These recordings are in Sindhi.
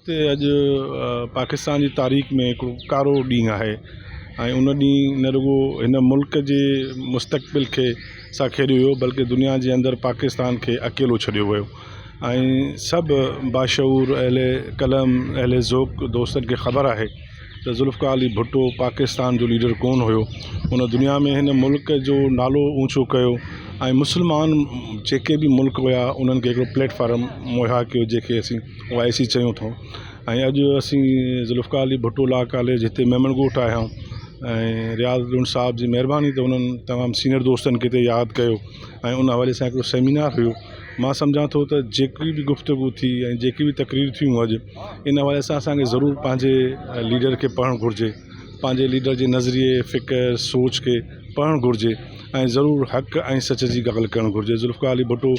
تي اڄ پاڪستان جي تاريخ ۾ هڪڙو ڪارو ڏينهن آهي ۽ ان ڏينهن نه رڳو هن ملڪ جي مستقبل کي سان کيڏيو ويو بلڪه دنيا جي اندر پاڪستان کي اڪيلو ڇڏيو ويو ۽ سڀ باشعور اهل قلم اهل ذوق دوستن کي خبر آهي ته ذوالفقار علي ڀٽو پاڪستان جو ليڊر ڪونه هيو ان دنيا ۾ هن ملڪ جو نالو اوچو ڪيو ۽ مسلمان جيڪي به ملڪ هيا انهن کي هڪڙو پليٽ فارم مهيا ڪيو جنهن کي اسين او آء سي چئون ٿا ۽ اڄ اسين ذوالفقار علي ڀٽو لا ڪاليج هتي ميمڻ ڳوٺ آيا آهيون ۽ رياض لنڊ صاحب جي مهرباني ته انهن تمام سينئر دوستن کي هتي ياد ڪيو ۽ ان حوالي سان هڪڙو سيمينار هيو مان سمجهان ٿو ته جيڪي به گفتگو ٿي ۽ جيڪي به تقرير ٿيون اڄ ان حوالي سان اسان کي ضرور پنهنجي ليڊر کي پڙهڻ گهرجي پنهنجي ليڊر جي نظريي فڪر سوچ کي پڙهڻ گهرجي ۽ ضرور حق ۽ سچ جي ڳالهه ڪرڻ گهرجي ذوالفقار علي ڀٽو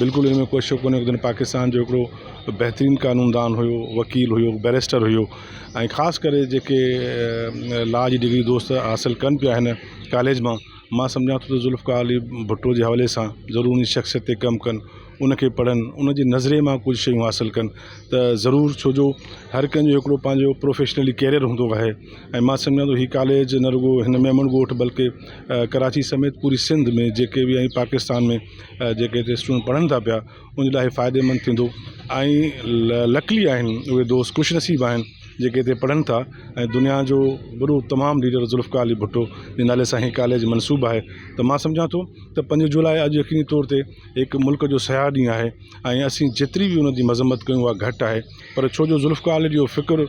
بلڪل ان ۾ ڪو شڪ ڪونهي هڪ دن پاڪستان جو هڪڙو بهترين قانوندان هيو وڪيل هيو بئريسٽر هيو ۽ خاص ڪري جيڪي لا جي ڊگري دوست حاصل ڪن پيا هن ڪاليج مان مان سمجهان ٿو ته ذوالفقار علي ڀٽو جي حوالي سان ضرور ان جي شخصيت تي ڪم ڪن ان کي پڙهن ان جي نظريي مان ڪجهه شيون حاصل ڪن ته ضرور ڇو جو هر ڪنهن جو هڪڙو پنهنجو پروفيشنلي ڪيريئر هوندو آهي ۽ مان سمجهان ٿو هي ڪاليج نه رڳو هن ميمڻ ڳوٺ بلڪه ڪراچي سميت پوري سنڌ ۾ جيڪي به ۽ پاڪستان ۾ جيڪي هتي اسٽوڊنٽ پڙهن ٿا پيا ان جي لاء فائديمند ٿيندو ۽ لڪلي آهن اهي دوست خوش نصيب آهن جيڪي هتي پڙهن ٿا ۽ دنيا جو وڏو تمام ليڊر ذوالفقار علي ڀٽو جي نالي سان هي ڪاليج منسوب آهي ته مان سمجهان ٿو ته 5 جولاء اڄ يقيني طور تي هڪ ملڪ جو سياح ڏينهن آهي ۽ اسين جيتري به ان جي مذمت ڪيون اها گهٽ آهي پر ڇو جو ذوالفقار علي جو فڪر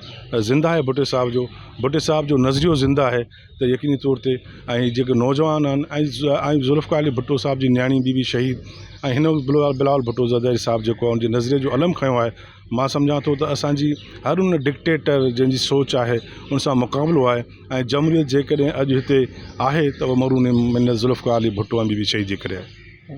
زنده آهي ڀٽي صاحب جو ڀٽي صاحب جو نظريو زنده آهي ته يقيني طور تي ۽ جيڪي نوجوان آهن ۽ ذوالفقار علي ڀٽو صاحب جي نياڻي بي بي شهيد ۽ هن وقت بلاول ڀٽو زرداري صاحب جيڪو آهي ان جي نظريي جو علم کنيو آهي مان سمجهان ٿو ته اسانجي هر ان ڊڪٽيٽر جنهن جي سوچ آهي ان سان مقابلو آهي ۽ جمهوريت جيڪڏهن اڄ هتي آهي ته اهو مرهون منت ذوالفقار علي ڀٽو ۽ بي بي شهيد جي ڪري آهي.